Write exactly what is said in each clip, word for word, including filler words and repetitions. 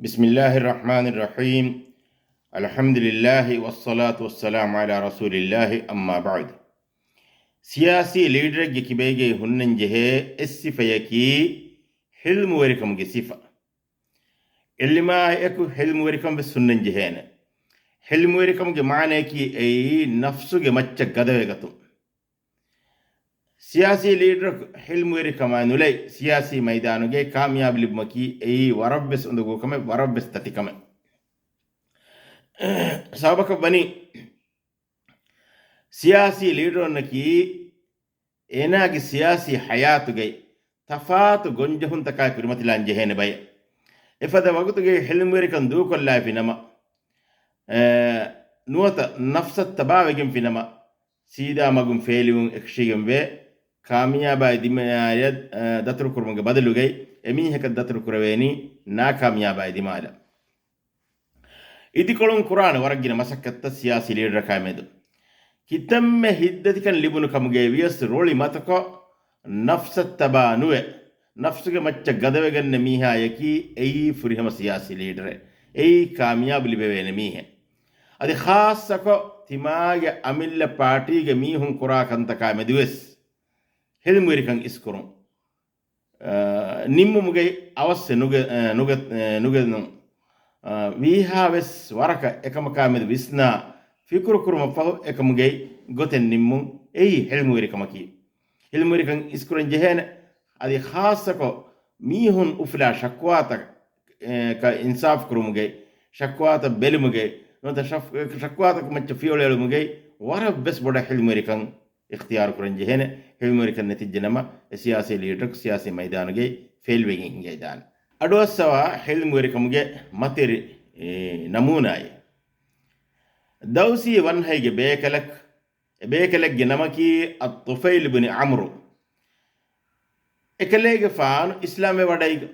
بسم الله الرحمن الرحيم. الحمد لله والصلاة والسلام على رسول الله، أما بعد. ސިޔާސީ ލީޑަރެއްގެ ކިބައިގައި ހުންނަން ޖެހޭ އެއް ސިފަޔަކީ ޙިލްމުވެރިކަމުގެ ސިފަ. ޢިލްމާއެކު ޙިލްމުވެރިކަން ވެސް ހުންނަން ޖެހޭނެ. ޙިލްމުވެރިކަމުގެ މާނަޔަކީ އެއީ ނަފްސުގެ މައްޗަށް ގަދަވެގަތުން. ސިޔާސީ ލީޑަރަކު ޙިލްމުވެރިކަމާ ނުލައި، ސިޔާސީ މައިދާނުގައި ކާމިޔާބު ލިބުމަކީ އެއީ ވަރަށްވެސް އުނދަގޫ ކަމެއް، ވަރަށްވެސް ތަތި ކަމެއް. ސަބަބަކަށް ވަނީ، ސިޔާސީ ލީޑަރުންނަކީ އޭނާގެ ސިޔާސީ ޙަޔާތުގައި ތަފާތު ގޮންޖެހުންތަކާއި ކުރިމަތިލާން ޖެހޭނެ ބައެއް. އެފަދަ ވަގުތުގައި ޙިލްމުވެރިކަން ދޫކޮށްލާފި ނަމަ، އެ، ނުވަތަ ނަފްސަށް ތަބާވެގެންފި ނަމަ، ސީދާ މަގުން ފޭލިވުން އެކަށީގެންވޭ. ކާމިޔާބާއި ދިމާޔަށް، އެ، ދަތުރުކުރުމުގެ ބަދަލުގައި އެމީހަކަށް ދަތުރު ކުރެވޭނީ ނާކާމިޔާބާއި ދިމާލަށް. އިދިކޮޅުން ކުރާނެ ވަރަށް ގިނަ މަސައްކަތްތައް ސިޔާސީ ލީޑަރަކާ މެދު. ކިތަންމެ ހިތްދަތިކަން ލިބުނު ކަމުގައި ވިޔަސް ރުޅި މަތަކޮށް، ނަފްސަށް ތަބާ ނުވެ، ނަފްސުގެ މައްޗަށް ގަދަވެގަންނަ މީހާޔަކީ އެއީ ފުރިހަމަ ސިޔާސީ ލީޑަރެއް. އެއީ ކާމިޔާބު ލިބެވޭނެ މީހެއް. އަދި ޚާއްޞަކޮށް، ތިމާގެ އަމިއްލަ ޕާޓީގެ މީހުން ކުރާ ކަންތަކާ މެދުވެސް ޙިލްމުވެރިކަން އިސްކުރުން. އާ، ނިންމުމުގައި އަވަސްއެއް ނުގެ-، އާ، ނުގެ-، އާ، ނުގެން، އާ، ވީހާވެސް ވަރަކަށް އެކަމަކާ މެދު ވިސްނާ، ފިކުރު ކުރުމަށްފަހު އެކަމުގައި ގޮތެއް ނިންމުން އެއީ ޙިލްމުވެރިކަމަކީ. ޙިލްމުވެރިކަން އިސްކުރަން ޖެހޭނެ. އަދި ޚާއްޞަކޮށް މީހުން އުފުލާ ޝަކުވާތައް، އެ، ކަ އިންސާފު ކުރުމުގައި، ޝަކުވާތައް ބެލުމުގައި، ނުވަތަ ޝަފް-، ޝަކުވާތަކު މައްޗަށް ފިޔަވަޅުއެޅުމުގައި ވަރަށް ވެސް ބޮޑަށް ޙިލްމުވެރިކަން އިޚްތިޔާރު ކުރަން ޖެހޭނެ. ޙިލްމުވެރިކަން ނެތިއްޖެ ނަމަ، އެ ސިޔާސީ ލީޑަރަކު ސިޔާސީ މައިދާނުގައި ފެއިލްވެގެން ހިނގައިދާނެ. އަޑުއައްސަވާ ޙިލްމުވެރިކަމުގެ މަތިވެރި، އެ، ނަމޫނާއެއް. ދައުސީ ވަންހައިގެ ބޭކަލަކު، އެ ބޭކަލެއްގެ ނަމަކީ އައްޠުފައިލު ބުނި ޢަމްރު. އެކަލޭގެފާނު އިސްލާމްވެ ވަޑައިގަ-،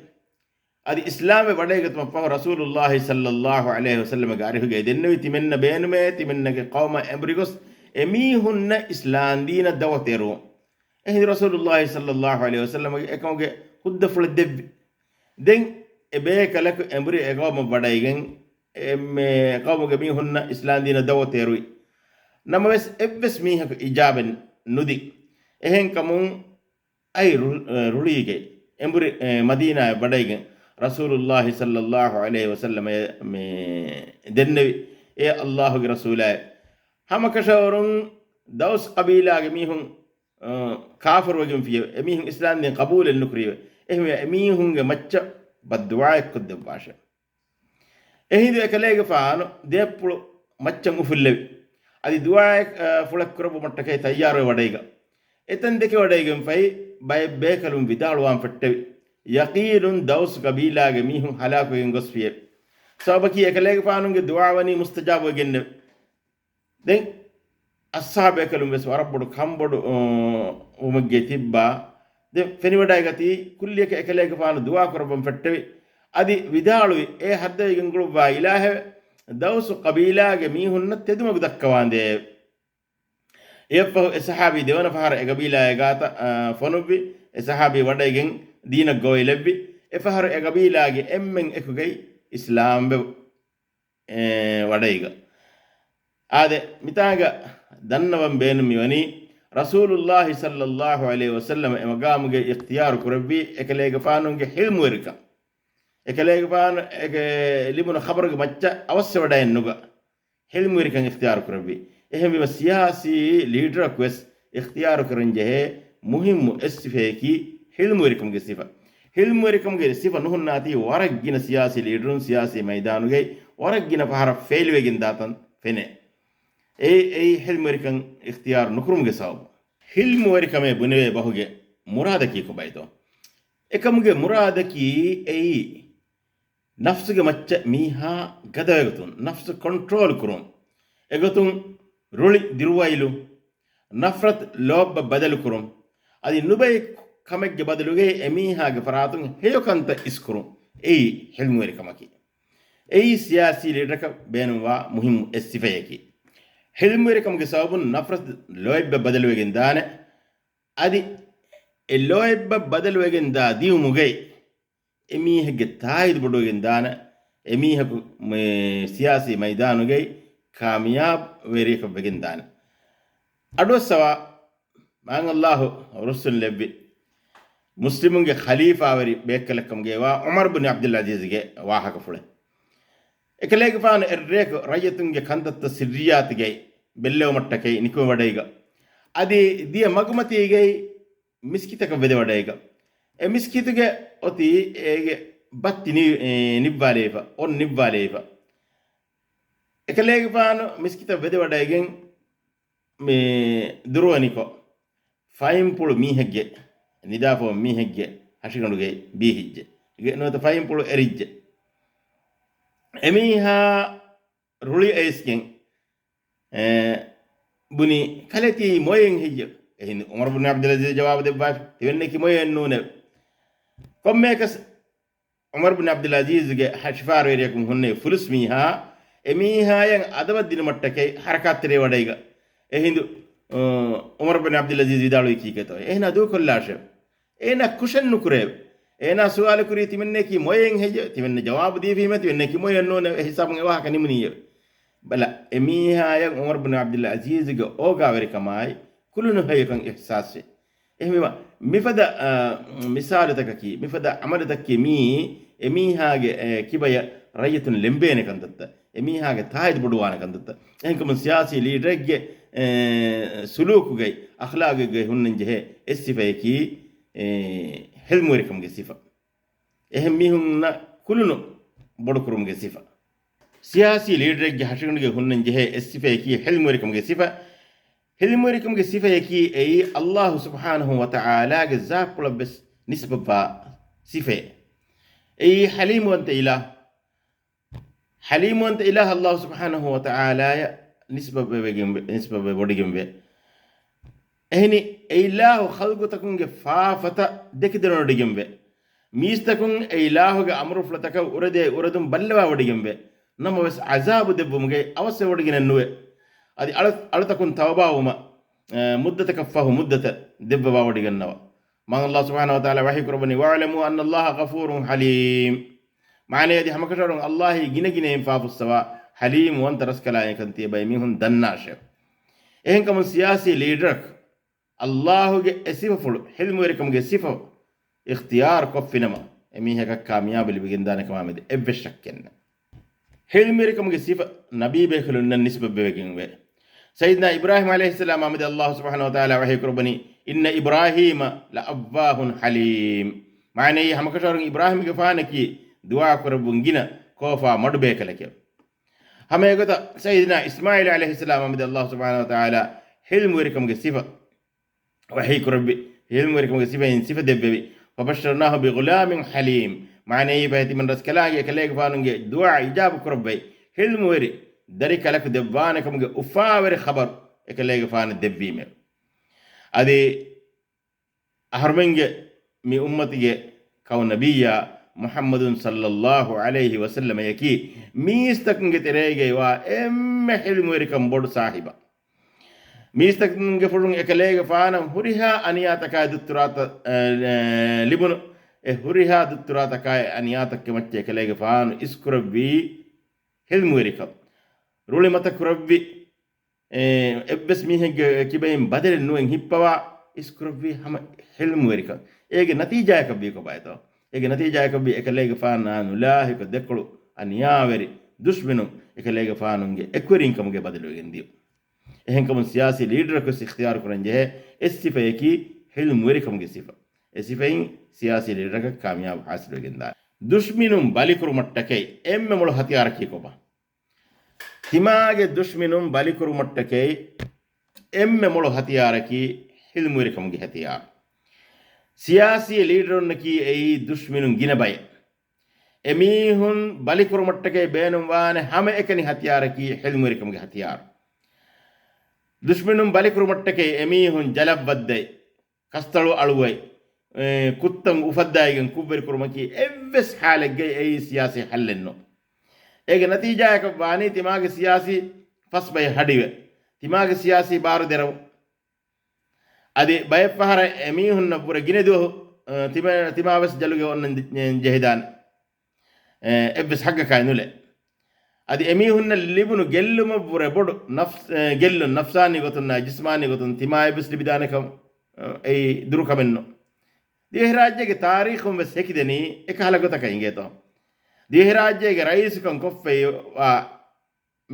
އަދި އިސްލާމްވެ ވަޑައިގަތުމަށްފަހު ރަސޫލުﷲ ޞައްލައްލާހު ޢަލައިހި ވަސައްލަމަގެ އަރިހުގައި ދެންނެވި ތިމެންނަ ބޭނުމޭ، ތިމެންނަގެ ޤައުމަށް އެނބުރިގޮސް އެމީހުންނަށް އިސްލާމްދީނަށް ދަޢުވަތު އެރުވުން. އެހިނދު ރަސޫލުﷲ ޞައްލައްލާހު ޢަލައިހި ވަސައްލަމަގެ އެކަމުގެ ހުއްދަފުޅެއް ދެއްވި. ދެން އެ ބޭކަލަކު އެނބުރި އެގައުމަށް ވަޑައިގެން އެ މެ-، ޤައުމުގެ މީހުންނަށް އިސްލާމްދީނަށް ދަޢުވަތު އެރުވި. ނަމަވެސް އެއްވެސް މީހަކު އިޖާބަތް ނުދި. އެހެންކަމުން އައި ރު-، ރުޅީގެ އެނބުރި، އެ، މަދީނާއަށް ވަޑައިގެން ރަސޫލުﷲ ޞައްލައްލާހު ޢަލައިހި ވަސައްލަމަ މެ-، ދެންނެވި، އޭ ﷲގެ ރަސޫލާއޭ، ހަމަކަށަވަރުން ދައުސް ޤަބީލާގެ މީހުން، އަ، ކާފަރުވެގެންފިއެވެ. އެމީހުން އިސްލާމްދީން ޤަބޫލެއް ނުކުރީއެވެ. އެހެންވެ، އެމީހުންގެ މައްޗަށް ބައްދުޢާއެއް ކޮށްދެއްވާށެވެ. އެހިނދު އެކަލޭގެފާނު ދެއަތްޕުޅު މައްޗަށް އުފުއްލެވި. އަދި ދުޢާއެއް، އަ، ފުޅެއް ކުރައްވުމަށްޓަކައި ތައްޔާރުވެ ވަޑައިގަ. އެތަން ދެކެ ވަޑައިގެންފައި ބައެއް ބޭކަލުން ވިދާޅުވާން ފެއްޓެވި. ޔަޤީނުން ދައުސް ޤަބީލާގެ މީހުން ހަލާކުވެގެން ގޮސްފިއެވެ. ސަބަބަކީ އެކަލޭގެފާނުގެ ދުޢާ ވަނީ މުސްތަޖާބުވެގެންނެވެ. ދެން އަޞްޙާބޭކަލުން ވެސް ވަރަށް ބޮޑު ކަންބޮޑު، އު، ވުމެއްގެ ތިއްބާ. ދެން ފެނިވަޑައިގަތީ ކުއްލިއަކަށް އެކަލޭގެފާނު ދުޢާ ކުރައްވަން ފެއްޓެވި. އަދި ވިދާޅުވި، އޭ ހައްދަވެގެން ގުޅުއްވާ އިލާހެވެ! ދައުސު ޤަބީލާގެ މީހުންނަށް ތެދުމަގު ދައްކަވާނދޭ. އެއަށްފަހު އެ ޞަޙާބީ ދެވަނަ ފަހަރަށް އެ ޤަބީލާއާ ގާތަށް، އާ، ފޮނުއްވި. އެ ޞަޙާބީ ވަޑައިގެން ދީނަށް ގޮވައިލެއްވި. އެފަހަރު އެ ޤަބީލާގެ އެންމެން އެކުގައި އިސްލާމްވެ އެ، ވަޑައިގަ. އާދެ، މިތާނގަ ދަންނަވަން ބޭނުން މިވަނީ، ރަސޫލުﷲ ޞައްލައްލާހު ޢަލައިހި ވަސައްލަމަ އެ މަގާމުގައި އިޚްތިޔާރު ކުރެއްވީ އެކަލޭގެފާނުގެ ޙިލްމުވެރިކަން. އެކަލޭގެފާނު އެ ލިބުނު ޚަބަރުގެ މައްޗަށް އަވަސްވެވަޑައެއް ނުގަ، ޙިލްމުވެރިކަން އިޚްތިޔާރު ކުރެއްވީ. އެހެންވީމަ، ސިޔާސީ ލީޑަރަކު ވެސް އިޚްތިޔާރު ކުރަން ޖެހޭ މުހިއްމު އެއް ސިފަޔަކީ ޙިލްމުވެރިކަމުގެ ސިފަ. ޙިލްމުވެރިކަމުގެ ސިފަ ނުހުންނާތީ ވަރަށް ގިނަ ސިޔާސީ ލީޑަރުން ސިޔާސީ މައިދާނުގައި ވަރަށް ގިނަ ފަހަރަށް ފެއިލްވެގެން ދާތަން ފެނޭ. އެއީ، އެއީ ޙިލްމުވެރިކަން އިޚްތިޔާރު ނުކުރުމުގެ ސަބަބު. ޙިލްމުވެރިކަމޭ ބުނެވޭ ބަހުގެ މުރާދަކީ ކޮބައިތޯ؟ އެކަމުގެ މުރާދަކީ އެއީ، ނަފްސުގެ މައްޗަށް މީހާ ގަދަވެގަތުން، ނަފްސު ކޮންޓްރޯލް ކުރުން، އެގޮތުން ރުޅި ދިރުވައިލު، ނަފްރަތު ލޯބަ ބަދަލުކުރުން، އަދި ނުބައި ކަމެއްގެ ބަދަލުގައި އެމީހާގެ ފަރާތުން ހެޔޮކަންތައް އިސްކުރުން، އެއީ ޙިލްމުވެރިކަމަކީ. އެއީ ސިޔާސީ ލީޑަރަކަށް ބޭނުންވާ މުހިއްމު އެއް ސިފަޔަކީ. ޙިލްމުވެރިކަމުގެ ސަބަބުން ނަފްރަތު ލޯތްބަށް ބަދަލުވެގެން ދާނެ. އަދި އެ ލޯތްބަށް ބަދަލުވެގެން ދާ ދިއުމުގައި އެމީހެއްގެ ތާއީދު ބޮޑުވެގެން ދާނެ. އެމީހަކު މި ސިޔާސީ މައިދާނުގައި ކާމިޔާބު ވެރިޔަކަށް ވެގެންދާނެ. އަޑުއައްސަވާ، މާތް ﷲ ރުއްސުން ލެއްވި މުސްލިމުންގެ ޚަލީފާވެރި ބޭކަލެއްކަމުގައިވާ ޢުމަރު ބިން ޢަބްދުލް ޢަޒީޒްގެ ވާހަކަފުޅެއް. އެކަލޭގެފާނު އެއްރެއަކު ރައްޔިތުންގެ ކަންތައްތައް ސިއްރިއްޔާތުގައި ބެއްލެވުމަށްޓަކައި ނިކުމެވަޑައިގަ، އަދި ދިޔަ މަގުމަތީގައި މިސްކިތަކަށް ވެދެވަޑައިގަ، އެ މިސްކިތުގެ އޮތީ އޭގެ ބައްތި ނި-، އެ، ނިއްވާލައިފަ، އޮން ނިއްވާލައިފަ. އެކަލޭގެފާނު މިސްކިތަށް ވެދެވަޑައިގެން މި ދުރުވަނިކޮށް، ފައިންޕުޅު މީހެއްގެ، ނިދާފަވަން މީހެއްގެ ހަށިގަނޑުގައި ބީހިއްޖެ. ގެ-، ނުވަތަ ފައިންޕުޅު އެރިއްޖެ. އެމީހާ ރުޅި އައިސްގެން، އެ، ބުނީ، ކަލޭ ތީ މޮޔައެއް ހެއްޔެވެ؟ އެހިނދު ޢުމަރު ބިން ޢަބްދުލް ޢަޒީޒް ޖަވާބު ދެއްވާފި، ތިމެންނަކީ މޮޔައެއް ނޫނެވެ. ކޮންމެއަކަސް ޢުމަރު ބިން ޢަބްދުލް ޢަޒީޒްގެ ހަށިފާރުވެރިޔަކުން ހުންނެވި ފުލުސް މީހާ އެމީހާޔަށް އަދަބަށް ދިނުމަށްޓަކައި ޙަރަކާތްތެރިވެވަޑައިގަ. އެހިނދު، އަ، ޢުމަރު ބިން ޢަބްދުލް ޢަޒީޒް ވިދާޅުވީ ކީކޭތޯ؟ އޭނާ ދޫކޮށްލާށެވެ. އޭނާ ކުށެއް ނުކުރެއެވެ. އޭނާ ސުވާލު ކުރީ ތިމެންނަކީ މޮޔައެއް ހެއްޔެވެ؟ ތިމެންނަ ޖަވާބު ދީފީމޭ ތިމެންނަކީ މޮޔައެއް ނޫނެވެ. އެ ހިސާބުން އެ ވާހަކަ ނިމުނީއެވެ. ބަލަ، އެމީހާޔަށް ޢުމަރު ބިން ޢަބްދުލް ޢަޒީޒްގެ އޯގާވެރިކަމާއި ކުލުނުހެޔޮކަން އިޙްސާސްވި. އެހެންވީމަ، މިފަދަ، އަ، މިސާލުތަކަކީ، މިފަދަ ޢަމަލުތަކަކީ މީ އެމީހާގެ، އެ، ކިބަޔަށް ރައްޔިތުން ލެނބޭނެ ކަންތައްތައް، އެމީހާގެ ތާއީދު ބޮޑުވާނެ ކަންތައްތައް. އެހެންކަމުން ސިޔާސީ ލީޑަރެއްގެ، އެ، ސުލޫކުގައި، އަޚްލާގުގައި ހުންނަން ޖެހޭ އެއް ސިފަޔަކީ، އެ، ޙިލްމުވެރިކަމުގެ ސިފަ. އެހެން މީހުންނަށް ކުލުނު ބޮޑުކުރުމުގެ ސިފަ. ސިޔާސީ ލީޑަރެއްގެ ހަށިގަނޑުގައި ހުންނަން ޖެހޭ އެއް ސިފަޔަކީ ޙިލްމުވެރިކަމުގެ ސިފަ. ޙިލްމުވެރިކަމުގެ ސިފަޔަކީ އެއީ ﷲ ސުބްޙާނަހޫ ވަތަޢާލާގެ ޒާތްޕުޅަށް ވެސް ނިސްބަތްވާ ސިފައެއް. އެއީ ޙަލީމުވަންތަ އިލާހު. ޙަލީމުވަންތަ އިލާހު ﷲ ސުބްޙާނަހޫ ވަތަޢާލާޔަށް ނިސްބަތްވެވެގެން ވެ-، ނިސްބަތްވެ ވޮޑިގެންވޭ. އެހެނީ، އެ އިލާހު ޚަލްޤުތަކުންގެ ފާފަތައް ދެކިދެންވޮޑިގެންވޭ. މީސްތަކުން އެ އިލާހުގެ އަމުރުފުޅުތަކަށް އުރެދޭ އުރެދުން ބައްލަވާވޮޑިގެންވޭ. ނަމަވެސް، ޢަޒާބު ދެއްވުމުގައި އަވަސްވެވޮޑިގެނެއްނުވޭ. އަދި އަޅު-، އަޅުތަކުން ތައުބާވުމަށް، އަ، މުއްދަތަކަށްފަހު މުއްދަތެއް ދެއްވަވާވޮޑިގަންނަވާ. މާތް ﷲ ސުބްޙާނަހޫ ވަތަޢާލާ ވަޙީކުރައްވަނީ، "وَاعْلَمُوا أَنَّ اللَّهَ غَفُورٌ حَلِيمٌ." މާނައަކީ، ހަމަކަށަވަރުން ﷲ ގިނަގިނައިން ފާފައްސަވާ، ޙަލީމުވަންތަ ރަސްކަލާނގެކަން ތިޔަބައިމީހުން ދަންނާށެވެ. އެހެންކަމުން ސިޔާސީ ލީޑަރަކު ﷲގެ އެ ސިފަފުޅު، ޙިލްމުވެރިކަމުގެ ސިފަ އިޚްތިޔާރު ކޮށްފިނަމަ، އެމީހަކަށް ކާމިޔާބު ލިބިގެންދާނެ ކަމާމެދު އެއްވެސް ޝައްކެއް ނެތް. ޙިލްމުވެރިކަމުގެ ސިފަ ނަބީބޭކަލުންނަށް ނިސްބަތްވެވެގެންވޭ. ސައްޔިދުނާ އިބްރާހީމް ޢަލައިހިއްސަލާމާމެދު ﷲ ސުބްޙާނަހޫ ވަތަޢާލާ ވަޙީކުރައްވަނީ، "إِنَّ إِبْرَاهِيمَ لَأَوَّاهٌ حَلِيمٌ." މާނައަކީ، ހަމަކަށަވަރުން އިބްރާހީމްގެފާނަކީ ދުޢާކުރެއްވުން ގިނަ ކޯފާ މަޑު ބޭކަލެކެވެ. ހަމައެގޮތަށް ސައްޔިދުނާ އިސްމާޢީލް ޢަލައިހިއްސަލާމާމެދު ﷲ ސުބްޙާނަހޫ ވަތަޢާލާ ޙިލްމުވެރިކަމުގެ ސިފަ ވަޙީކުރެއްވި، ޙިލްމުވެރިކަމުގެ ސިފައިން ސިފަ ދެއްވެވި. "فَبَشَّرْنَاهُ بِغُلَامٍ حَلِيمٍ." މާނައީ، ތިމަން ރަސްކަލާނގެ އެކަލޭގެފާނުގެ ދުޢާ އިޖާބަ ކުރައްވައި، ޙިލްމުވެރި ދަރިކަލަކު ދެއްވާނެކަމުގެ އުފާވެރި ޚަބަރު އެކަލޭގެފާނަށް ދެއްވީމެވެ. އަދި އަހަރުމެންގެ މި އުއްމަތުގެ ކައު ނަބިއްޔާ މުޙައްމަދު ޞައްލައްލާހު ޢަލައިހި ވަސައްލަމަޔަކީ މީސްތަކުންގެ ތެރޭގައިވާ އެންމެ ޙިލްމުވެރިކަން ބޮޑު ސާހިބާ. މީސްތަކުންގެ ފުރުން އެކަލޭގެފާނަށް ހުރިހާ އަނިޔާތަކާއި ދުއްތުރާތައް، އެ، އެ، ލިބުނު އެ ހުރިހާ ދުއްތުރާތަކާއި އަނިޔާތަކުގެ މައްޗަށް އެކަލޭގެފާނު އިސްކުރެއްވީ ޙިލްމުވެރިކަން. ރުޅިމަތަ ކުރެއްވި، އެ، އެއްވެސް މީހެއްގެ ކިބައިން ބަދަލެއް ނުވެން ހިއްޕަވާ އިސްކުރެއްވީ ހަމަ ޙިލްމުވެރިކަން. އޭގެ ނަތީޖާއަކަށްވީ ކޮބާތޯ؟ އޭގެ ނަތީޖާއަކަށްވީ އެކަލޭގެފާނާ ނުލާހިކު ދެކޮޅު އަނިޔާވެރި ދުޝްމިނުން އެކަލޭގެފާނުންގެ އެކުވެރިންކަމުގެ ބަދަލުވެގެން ދިޔުން. އެހެންކަމުން ސިޔާސީ ލީޑަރަކުވެސް އިޚްތިޔާރު ކުރަން ޖެހޭ އެއް ސިފަޔަކީ ޙިލްމުވެރިކަމުގެ ސިފަ. އެ ސިފައިން ސިޔާސީ ލީޑަރަކަށް ކާމިޔާބު ޙާޞިލުވެގެންދާނެ. ދުޝްމިނުން ބަލިކުރުމަށްޓަކައި އެންމެ މޮޅު ހަތިޔާރަކީ ކޮބާ؟ ތިމާގެ ދުޝްމިނުން ބަލިކުރުމަށްޓަކައި އެންމެ މޮޅު ހަތިޔާރަކީ ޙިލްމުވެރިކަމުގެ ހަތިޔާރު. ސިޔާސީ ލީޑަރުންނަކީ އެއީ ދުޝްމިނުން ގިނަ ބައެއް. އެމީހުން ބަލިކުރުމަށްޓަކައި ބޭނުންވާނެ ހަމައެކަނި ހަތިޔާރަކީ ޙިލްމުވެރިކަމުގެ ހަތިޔާރު. ދުޝްމިނުން ބަލިކުރުމަށްޓަކައި އެމީހުން ޖަލަށް ވައްދައި، ކަސްތަޅު އަޅުވައި، އެ، ކުށްތައް އުފައްދައިގެން ކުށްވެރިކުރުމަކީ އެއްވެސް ޙާލެއްގައި އެއީ ސިޔާސީ ޙައްލެއްނޫން. އޭގެ ނަތީޖާއަކަށް ވާނީ ތިމާގެ ސިޔާސީ ފަސްބައި ހަޑިވެ، ތިމާގެ ސިޔާސީ ބާރު ދެރަވު. އަދި ބައެއްފަހަރަށް އެމީހުންނަށްވުރެ ގިނަ ދުވަހު، އަ، ތިމާ-، ތިމާވެސް ޖަލުގައި އޮންނަން ދި-، ޖެހިދާނެ. އެއްވެސް ހައްގަކާއެއް ނުލޭ. އަދި އެމީހުންނަށް ލިބުނު ގެއްލުމަށްވުރެ ބޮޑު ނަފްސް، އެ، ގެއްލުން ނަފްސާނީ ގޮތުންނާ ޖިސްމާނީ ގޮތުން ތިމާއެއްވެސް ލިބިދާނެކަން، އެ، އެއީ ދުރުކަމެއްނު. ދިވެހިރާއްޖޭގެ ތާރީޚުން ވެސް ހެކިދެނީ އެކަހަލަ ގޮތަކަށް އިނގޭތޯ. ދިވެހިރާއްޖޭގެ ރައީސުކަން ކޮށްފައިވާ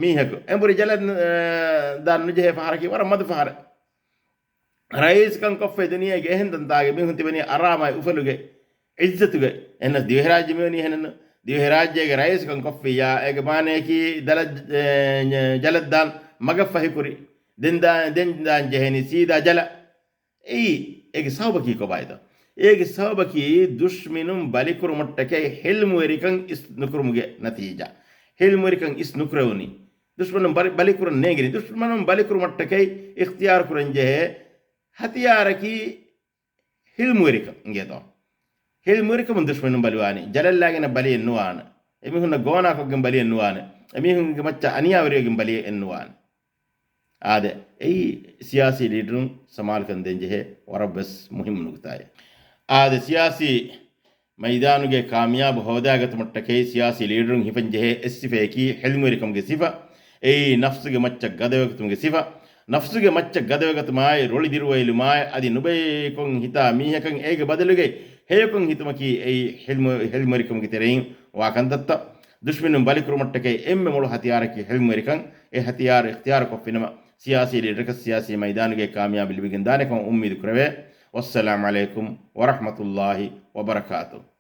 މީހަކު އެނބުރި ޖަލަށް، އެ، ދާން ނުޖެހޭ ފަހަރަކީ ވަރަށް މަދު ފަހަރެއް. ރައީސްކަން ކޮށްފައި ދުނިޔޭގެ އެހެން ތަންތާގެ މީހުން ތިބެނީ އަރާމާއި އުފަލުގެ އިއްޒަތުގައި. އެހެނަސް ދިވެހިރާއްޖެ މިވަނީ އެހެނެއްނު. ދިވެހިރާއްޖޭގެ ރައީސްކަން ކޮށްފިއްޔާ، އޭގެ މާނަޔަކީ ދަލަށް، އެ، ޖަލަށް ދާން މަގަށް ފަހިކުރި. ދެން ދާ-، ދެން ދާން ޖެހެނީ ސީދާ ޖަލަށް. އެއީ، އޭގެ ސަބަބަކީ ކޮބާތޯ؟ އޭގެ ސަބަބަކީ ދުޝްމިނުން ބަލިކުރުމަށްޓަކައި ހިލްމުވެރިކަން އިސް ނުކުރުމުގެ ނަތީޖާ. ހިލްމުވެރިކަން އިސް ނުކުރެވުނީ. ދުޝްމަނުން ބަލި-، ބަލިކުރަން ނޭނގެނީ. ދުޝްމަނުން ބަލިކުރުމަށްޓަކައި އިޚްތިޔާރު ކުރަން ޖެހޭ ހަތިޔާރަކީ ހިލްމުވެރިކަން އިނގޭތޯ. ހިލްމުވެރިކަމުން ދުޝްމަނުން ބަލިވާނީ. ޖަލަށްލާގެން ބަލިއެއް ނުވާނެ. އެމީހުންނަށް ގޯނާކޮށްގެން ބަލިއެއް ނުވާނެ. އެމީހުންގެ މައްޗަށް އަނިޔާވެރިވެގެން ބަލިއެއް ނުވާނެ. އާދެ، އެއީ ސިޔާސީ ލީޑަރުން ސަމާލުކަން ދޭންޖެހޭ ވަރަށްވެސް މުހިއްމު ނުކުތާއެއް. އާދެ، ސިޔާސީ މައިދާނުގެ ކާމިޔާބު ހޯދާގަތުމަށްޓަކައި ސިޔާސީ ލީޑަރުން ހިފަންޖެހޭ އެއްސިފަޔަކީ ހިލްމުވެރިކަމުގެ ސިފަ. އެއީ ނަފްސުގެ މައްޗަށް ގަދަވެގަތުމުގެ ސިފަ. ނަފްސުގެ މައްޗަށް ގަދަވެގަތުމާއި، ރޮޅި ދިރުވައިލުމާއި، އަދި ނުބައިކޮށް ހިތާ މީހަކަށް އޭގެ ބަދަލުގައި ހެޔޮކޮށް ހިތުމަކީ އެއީ ހިލްމު-، ހިލްމުވެރިކަމުގެ ތެރެއިން ވާ ކަންތައްތައް. ދުޝްމިނުން ބަލިކުރުމަށްޓަކައި އެންމެ މޮޅު ހަތިޔާރަކީ ހިލްމުވެރިކަން. އެ ހަތިޔާރު އިޚްތިޔާރު ކޮށްފިނަމަ، ސިޔާސީ ލީޑަރަކަށް ސިޔާސީ މައިދާނުގެ ކާމިޔާބީ ލިބިގެން ދާނެކަމަށް އުއްމީދު ކުރެވޭ. ވައްސަލާމް ޢަލައިކުމް ވަރަޙްމަތުﷲ ވަބަރަކާތުހު.